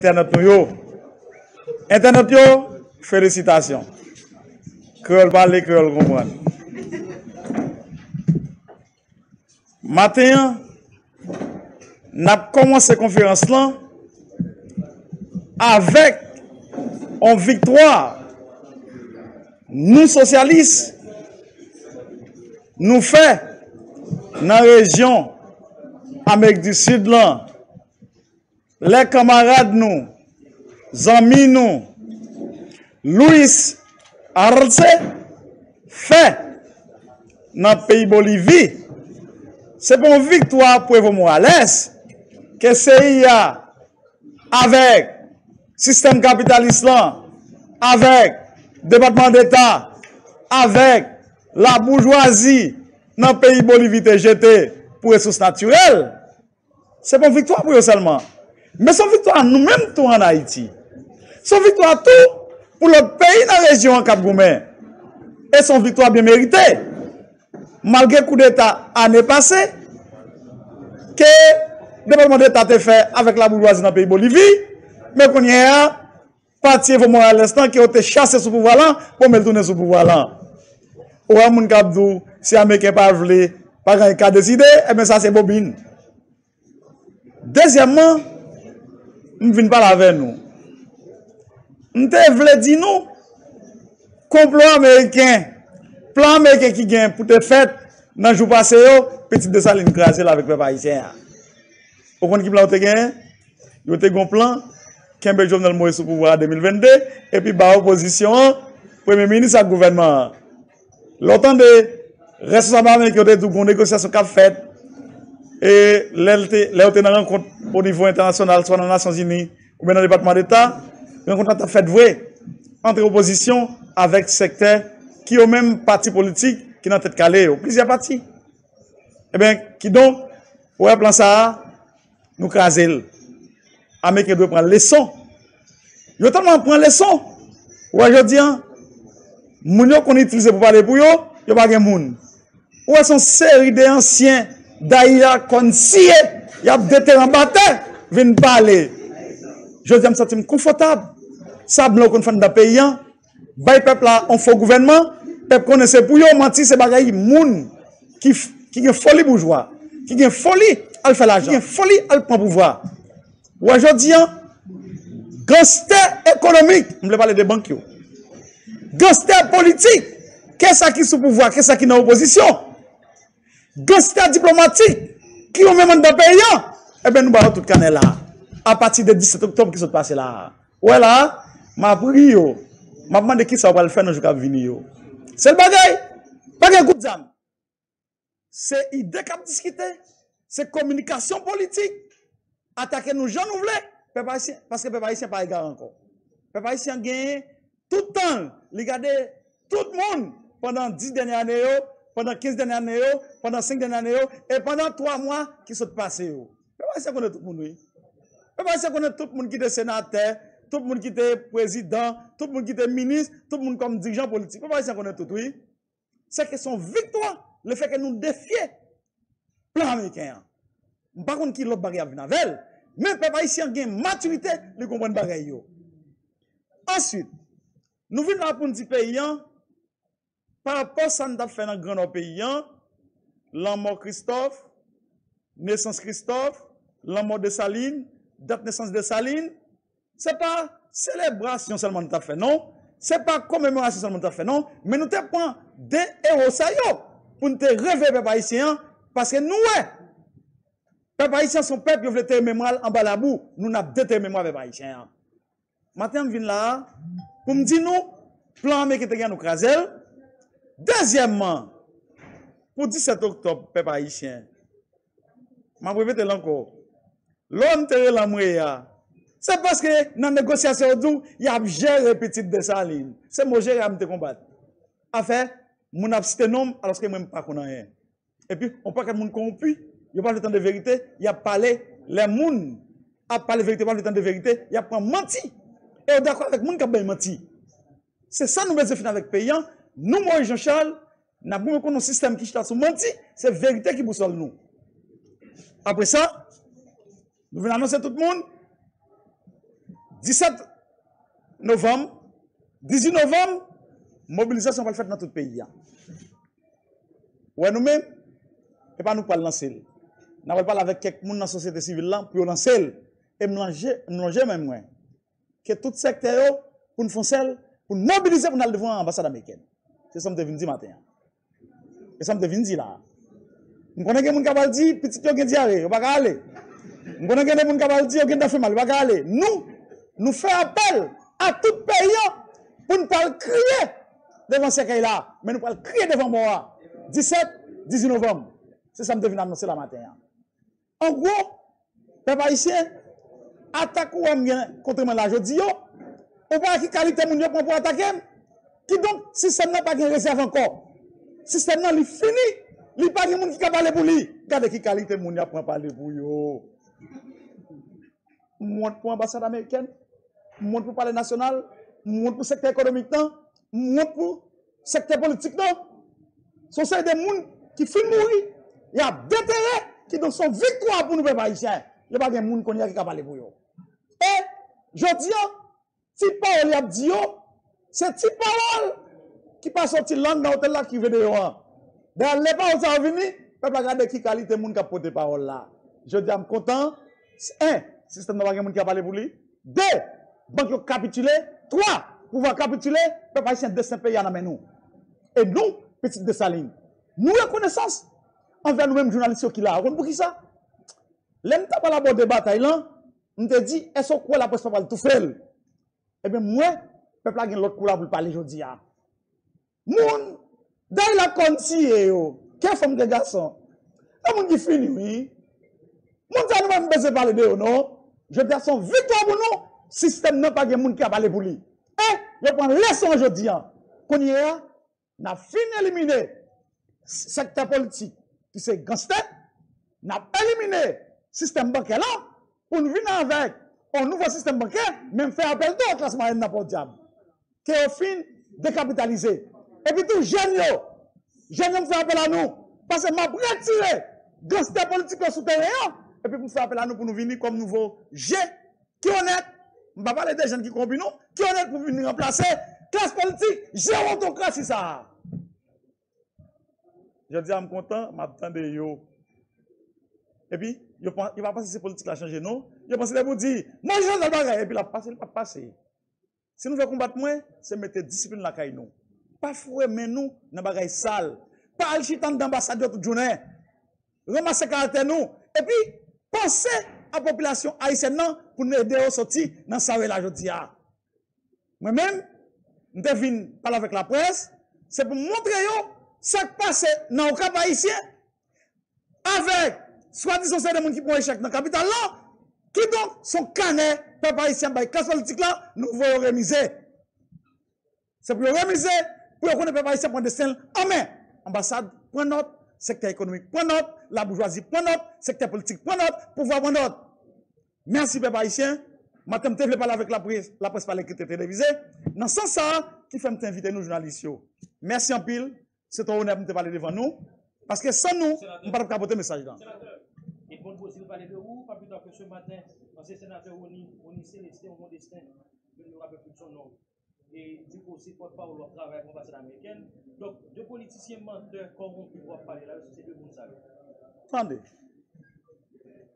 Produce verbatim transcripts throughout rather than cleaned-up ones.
Entènot nou yo. Entènot yo, felisitasyon. Kreyòl pale, kreyòl konprann. Maten an, n ap kòmanse konferans lan avèk yon viktwa nou sosyalis nou fè nan rejyon Amerik di Sid lan, lè kanmarad nou, zanmi nou, Luis Arce fè nan peyi Bolivi, se pa yon viktwa pou Evo Morales ke C I A avèk sistèm kapitalis lan, avèk Depatman Deta, avèk laboujwazi nan peyi Bolivi te jete pou resous natirèl. Se pa yon viktwa pou yo sèlman, men se yon viktwa nou menm tou ann Ayiti. Se yon viktwa tou pou lòt peyi nan rejyon an k ap goumen. E se yon viktwa byen merite. Malgre koudeta ane pase, ke Depatman Deta te fè avèk laboujwazi nan peyi Bolivi, men kounye a, pati Evo Morales lan ke yo te chase sou pouvwa lan, bon, men l tounen sou pouvwa lan. Ou wè moun k ap di w, si Ameriken pa vle, pa gen anyen k ka deside, ebyen sa se bobin. Dezyèmman, m vin pale avè nou. M te vle di nou, konplo ameriken, plan ameriken ki gen pou te fèt nan jou pase yo, Pitit Desalin kraze l avèk pèp ayisyen an. Ou konn ki plan yo te genyen? Yo te gen yon plan, kenbe Jovenel Moïse sou pouvwa a de mil venn de, epi ba opozisyon an, premye minis ak gouvènman an. Lè w tande responsab ameriken yo te di w gen yon negosyasyon k ap fèt, e lè l te, lè yo te nan rankont o nivo entènasyonal, swa nan Nasyonzini, oubyen nan Depatman Deta, rankont la t ap fèt vre, ant opozisyon avèk sektè ki yo menm pati politik ki nan tèt kale yo, plizyè pati. Ebyen, kidonk, ou wè plan sa a, nou kraze l. Ameriken dwe pran leson. Yo tèlman pran leson. Ou wè jodi an, moun yo konn itilize pou pale pou yo, yo pa gen moun. Ou wè se yon seri de ansyen dayè kòn siye, y ap detere anba tè, vin pale. Jodi an m santi m konfòtab. Sa blan yo konn fè anndan peyi an, bay pèp la yon fo gouvènman, pèp konnen se pou yo, manti se bagay moun ki, ki gen foli boujwa, ki gen foli al fè lajan, ki gen foli al pran pouvwa. Ou wè jodi an, ganstè ekonomik, m vle pale de bank yo, ganstè politik, ke sa ki sou pouvwa, ke sa ki nan opozisyon, ganstè diplomatik, ki yo menm anndan peyi an, ebyen nou ba yo tout kanè la, apati de disèt oktòb ki sot pase la. Ou wè la, m ap ri yo, m ap mande kisa yo pral fè nan jou k ap vini yo. Sèl bagay, pa gen kout zam. Se ide k ap diskite, se kominikasyon politik, atake nou jan nou vle, pèp ayisyen, paske pèp ayisyen pa egare ankò. Pèp ayisyen genyen tout tan l, li gade tout moun pandan dis dènye ane yo, pandan kenz dènye ane yo, pandan senk dènye ane yo, e pandan twa mwa ki sot pase yo. Pèp ayisyen konnen tout moun, wi. Pèp ayisyen konnen tout moun ki te senatè, tout moun ki te prezidan, tout moun ki te minis, tout moun kòm dirijan politik. Pèp ayisyen konnen tout, wi. Se ke se yon viktwa, lefètke nou defye plan ameriken an. M pa konn ki lòt bagay y ap vin avè l, men pèp ayisyen an gen matirite, li konprann bagay yo. Answit, nou vin la pou n di peyi an, pa rapò sa n t ap fè nan Gran Nò peyi an, lanmò Kristòf, nesans Kristòf, lanmò Desalin, dat nesans Desalin, se pa selebrasyon sèlman n t ap fè, non. Se pa komemorasyon sèlman n t ap fè, non. Men nou te pran de ewo sa yo pou n te reveye pèp ayisyen an, paske nou wè, pèp ayisyen an se yon pèp yo vle teye memwa l anba labou. Nou n ap deteye memwa pèp ayisyen an. Maten an, m vin la a pou m di nou, plan ameriken te gen an, nou kraze l. Dezyèmman, pou disèt oktòb, pèp ayisyen, m ap repete l ankò. Lè w wè m te rele anmwey a, se paske nan negosyasyon yo di w y ap jere pitit Desalin. Se mo jere a m te konbat. Afè moun ap site non m, alòske mwen m pa konn anyen. Epi, yon pakèt moun kowonpi, yo pa vle tande verite, y ap pale, lè moun ap pale verite, yo pa vle tande verite, y ap pran manti. E yo dakò avèk moun k ap bay manti. Se sa nou bezwen fini avèk peyi an. Nou, Moïse Jean Charles, n ap goumen kont yon sistèm ki chita sou manti, se verite ki bousòl nou. Apre sa, nou vin anonse tout moun, Disèt novanm, dizuit novanm, mobilizasyon pral fèt nan tout peyi a. Ou wè nou menm, e pa nou k pral lanse l. N a pral pale avèk kèk moun nan sosyete sivil la pou yo lanse l. E m lonje, m lonje men mwen. Ke tout sektè yo, pou n fè yon sèl, pou n mobilize, pou n al devan anbasad amerikèn. Se sa m te vin di maten an. E sa m te vin di la a. M konnen gen moun k ap al di, pitit yo gen dyare, yo pa ka ale. M konnen gen de moun k ap al di, yo gentan fè mal, yo pa ka ale. Nou, nou fè apèl a tout peyi an pou n pral kriye devan sèkèy la, men nou pral kriye devan mò a. Disèt, dizuit novanm. Se sa m te vin anonse la maten an. An gwo, pèp ayisyen, atak ou wè m gen kont mwen la jodi yo, ou pa wè ki kalite moun yo pran pou atake m? Kidonk, sistèm nan pa gen rezèv ankò. Sistèm nan, li fini. Li pa gen moun ki ka pale pou li. Gade ki kalite moun y ap pran pale pou yo. M wont pou anbasad amerikèn. M wont pou palè nasyonal. M wont pou sektè ekonomik lan. M wont pou sektè politik lan. Se yon seri de moun ki fin mouri, y ap detere, kidonk se yon viktwa pou nou pèp ayisyen. Yo pa gen moun kounye a ki ka pale pou yo. E jodi a, ti pawòl y ap di yo, se ti pawòl ki pa soti lang nan otèl la ki rive deyò an. Dayè, lè pawòl sa yo vini, pèp la gade ki kalite moun k ap pote pawòl la. Jodi a, m kontan, en, sistèm nan pa gen moun ki ap pale pou li. De, bank yo kapitile. Twa, pouvwa kapitile, pèp ayisyen, desten peyi a nan men nou. E nou, pitit Desalin, nou rekonesans anvè nou menm jounalis yo ki la a. Ou konn poukisa? Lè m t ap al abòde batay lan, m te di, èske w kwè laprès pa pral toufe l? Ebyen, m wè, pèp la gen lòt kou la pou l pale jodi a. Moun, dayè la kòn tiye yo, ke fanm ke gason. Se moun ki fini, wi. Moun sa nou pa menm bezwen pale de yo, non. Jodi a se yon viktwa pou nou, sistèm nan pa gen moun ki ap pale pou li. E yo pran leson an jodi a. Kounye a, n ap fin elimine sektè politik ki se ganstè, n ap elimine sistèm bankè lan pou n vin avèk yon nouvo sistèm bankè, men m fè apèl tou a klas mwayèn nan, podyab. Ke yo fin dekapitalize. Epi tou, jèn yo, jèn yo, m fè apèl a nou, paske m ap retire ganstè politik yo sou teren an, epi pou m fè apèl a nou pou nou vini kòm nouvo je ki onèt. M pa pale de jèn ki konbi non, ki onèt pou vin ranplase klas politik jewontokrasi sa a. Jodi a, m kontan, m ap tande yo. Epi, yo pa, yo pa panse se politik la chanje non. Yo panse depi w di, Moyiz Jean Charles bagay, epi l ap pase, li p ap pase. Si nou vle konbat mwen, se mete disiplin lakay nou. Pa foure men nou nan bagay sal. Pa al chita anndan anbasad yo tout jounen. Ranmase karaktè nou. Epi, panse a popilasyon ayisyèn nan pou n ede yo soti nan sa yo ye la jodi a. Mwen menm, m te vin pale avèk laprès, se pou m montre yo sa k pase nan Okap Ayisyen, avèk swadizan se de moun ki pran echèk nan kapital lan, kidonk, se yon kanè pèp ayisyen ap bay klas politik la, nou voye yo remize. Se pou yo remize, pou yo konnen pèp ayisyen pran desten l an men. Anbasad pran nòt, sektè ekonomik pran nòt, laboujwazi pran nòt, sektè politik pran nòt, pouvwa pran nòt. Mèsi pèp ayisyen. Maten m te vle pale avèk laprès, laprès pa lè ki te televize. Nan sans sa a, ki fè m te envite nou jounalis yo. Mèsi anpil. Se te yon onè pou m te pale devan nou. Paske san nou, m pa t ap ka pote mesaj lan. Senatè, e bon, nou pral pale de ou, pa pita ke se maten, ansyen senatè Rony, Rony Célestin, ou Modestin, nou rapele tout son non. E di ke w se pòtpawòl, w ap travay pou anbasad amerikèn. Donk, de politisyen mantè, kòwonpi w ap pale la yo, se de moun sa yo. Tande.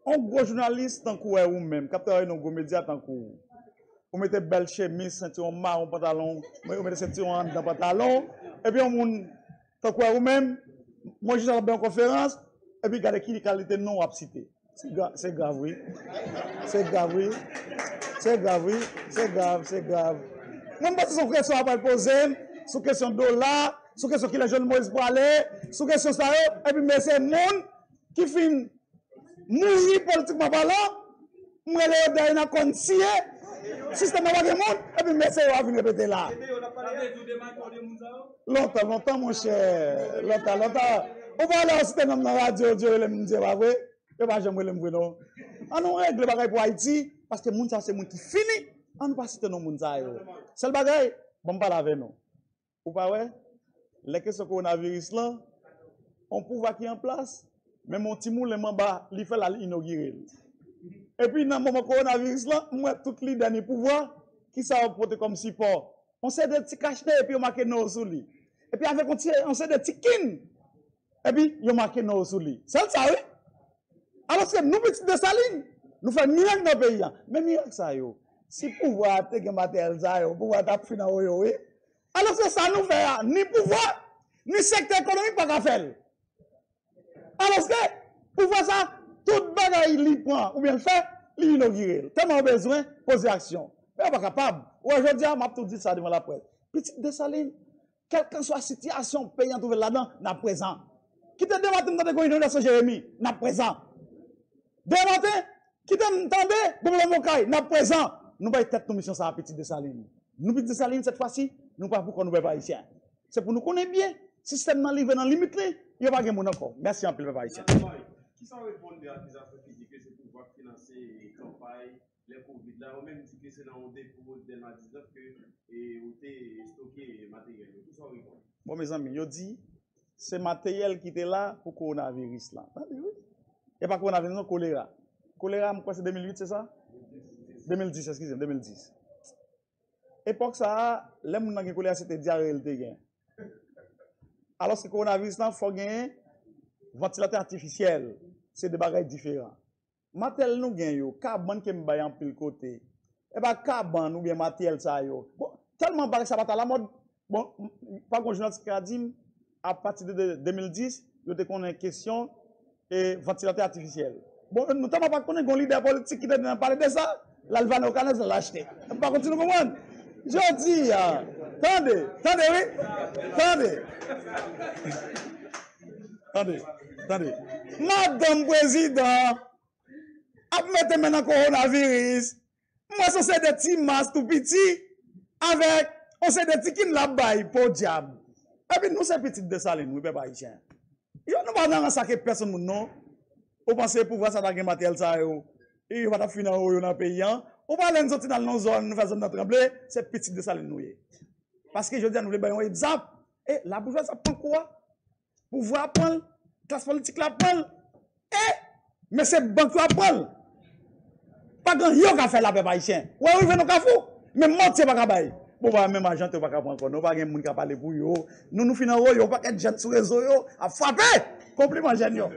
Yon gwo jounalis tankou w, ou menm, k ap travay nan yon gwo medya tankou w, ou mete bèl chemiz, sentiwon mawon, pantalon, ou mete sentiwon anndan pantalon, epi yon moun tankou w, ou menm, mwen jis ap bay yon konferans, epi gade ki kalite non w ap site. Se gra-, se grav, wi. Se grav, wi. Se grav, wi. Se grav, se grav. Mwen, m panse se yon kesyon w ap al poze m, sou kesyon dola, sou kesyon kilè Jovenel Moïse prale, sou kesyon sa yo, epi men se moun ki fin mouri politikman palan, m rele yo dèyè nan kòn siye, sistèm nan pa gen moun, epi men se yo a vin repete la. Lontan, lontan, monchè. Lontan, lontan. Ou pa wè lè yo site non m nan radyo, yo di yo rele m Dye, pa vre? Yo pa janm rele m vre, non. An nou regle bagay pou Ayiti, paske moun sa se moun ki fini. An nou pa site non moun sa yo. Sèl bagay, ban m pale avè nou. Ou pa wè? Lè kesyon kowonaviris lan, yon pouvwa ki an plas, menm yon ti moulen manba, li fè l al inogire l. Epi nan moman kowonaviris lan, m wè tout lidè ni pouvwa, kisa yo pote kòm sipò? Yon seri de ti kachne epi yo make non yo sou li. Epi avèk yon ti, yon seri de ti kin, epi yo make non yo sou li. Sèl sa, wi. Alòske nou pitit Desalin, nou fè mirak nan peyi a. Men mirak sa yo, si pouvwa a te gen materyèl sa yo, pouvwa a t ap fini anwo yo, wi. Alòske sa nou fè a, ni pouvwa, ni sektè ekonomik pa ka fè l. Alòske, pouvwa sa, tout bagay li pran oubyen l fè, li inogire l. Tèlman yo bezwen poze aksyon. Men yo pa kapab. Ou wè, jodi a, m ap tou di sa devan laprès. Pitit Desalin, kèlkanswa sitiyasyon peyi an twouve l ladan, n ap prezan. Kite demen maten, m tande gen yon inondasyon Jeremi, n ap prezan. Demen maten, kite m tande, gen pwoblèm Okay, n ap prezan. Nou bay tèt nou misyon sa a, pitit Desalin. Nou pitit Desalin, sèt fwa si, nou pa pou kò nou, pèp ayisyen. Se pou nou konnen byen, sistèm nan rive nan limit li, yo pa gen moun ankò. Mèsi anpil, pèp ayisyen. Kisa w reponn de akizasyon ki di ke se pouvwa k finanse kanpay lè kovid la, yo menm di ke se nan yon depo Dèlma diznèf ke, e, ou te estoke materyèl yo. Kisa w reponn? Bon, mezanmi, yo di se materyèl ki te la pou kowonaviris la. Tande, wi. E pa kowonaviris, non, kolera. Kolera, m kwè se de mil uit, se sa? De mil dis, eskize m, de mil dis. Epòk sa a, lè moun nan gen kolera, se te dyare l te gen. Alòske kowonaviris lan, fò genyen vantilatè atifisyèl. Se de bagay diferan. Materyèl nou gen yo, kabann ke m bay anpil kote. E pa kabann oubyen materyèl sa yo. Bon, tèlman bagay sa pa t alamòd, bon, m, m, pa gon jounalis ki ka di m, apati de, de, de mil dis, yo te konnen kesyon, e, vantilatè atifisyèl. Bon, nou tèlman pa konnen, gon lidè politik ki te nan pale de sa, l al vale Okanèz, l al achte. M pa konn si nou konprann. Jodi a, tande, tande, wi, tande. Tande, tande. Madanm prezidan ap mete men nan kowonaviris. M wè se yon seri de ti mas tou piti avèk yon seri de ti kin l ap bay, podyab. Epi nou se pitit Desalin, wi, pèp ayisyen. Yo, nou pa nan rans ak pèsonn moun, non. Ou panse pouvwa sa ta gen materyèl sa yo, e yo pa t ap fini anwo yo nan peyi an? Ou pa lè n soti n al nan zòn, nou fè zòn nan tranble, se pitit Desalin nou ye. Paske jodi a nou vle bay yon egzanp. E laboujwazi ap pran kou a. Pouvwa ap pran l, klas politik la ap pran l, e mesye bank yo ap pran l. Pa gen anyen yo ka fè la, pèp ayisyen. Ou wè, rive nan kafou, menm manti yo pa ka bay. Bon, pa menm ajan yo pa ka pran ankò, non, pa gen moun ka pale pou yo. Nou, nou fin anwo yo, yon pakèt jèn sou rezo yo ap frape. Konpliman jèn yo.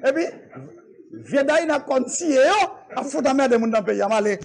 Epi, vye dayina kòn siye yo ap fout anmède moun nan peyi a, m ale.